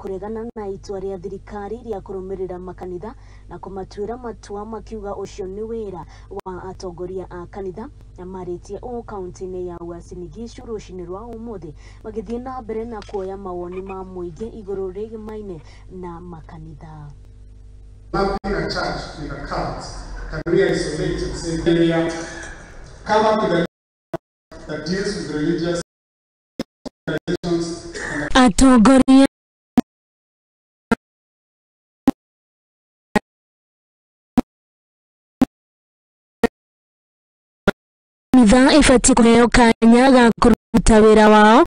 Kũregana na itua rĩa thirikari rĩa kũrũmĩrĩra makanitha na kũmatuĩra matua, makiuga ũcio nĩ wĩra wa atongoria a kanitha. Na marĩtie ũũ kaunti-inĩ ya Uasin Gishu rũcinĩ rwa ũmũthĩ, magĩthiĩ na mbere na kuoya mawoni ma mũingĩ igũrũ rĩgimaine na makanitha. Lumping a church with a cult, can we isolate and say area, come up with a that deals with religious organizations and Atongoria kanitha ĩbatiĩ kũheo kanya ga kũruta wĩra wao.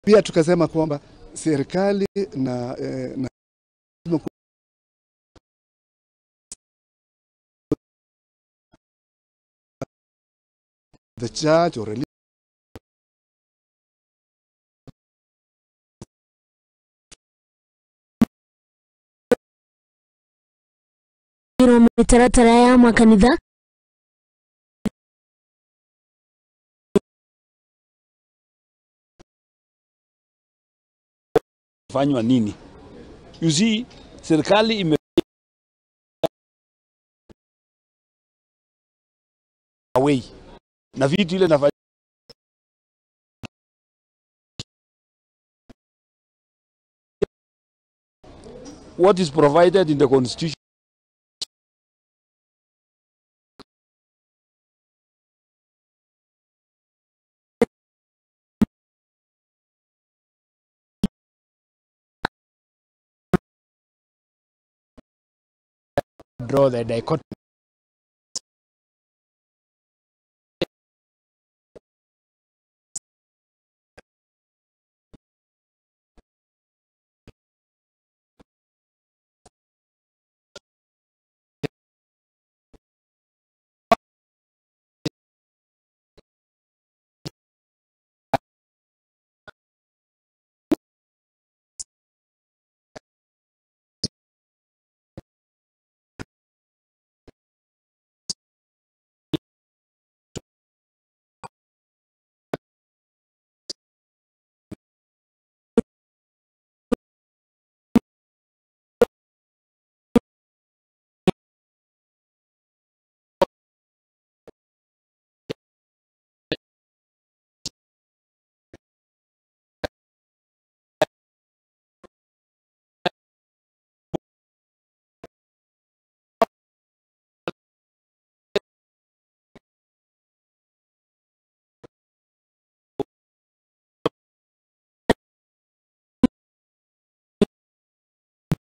Pia tukasema kwamba serikali na the church or religion mĩtaratara ya makanitha. Fanywa nini? You see, serikali ime away na vitu ile nafanya. What is provided in the constitution draw the dichotomy.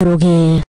Njoroge.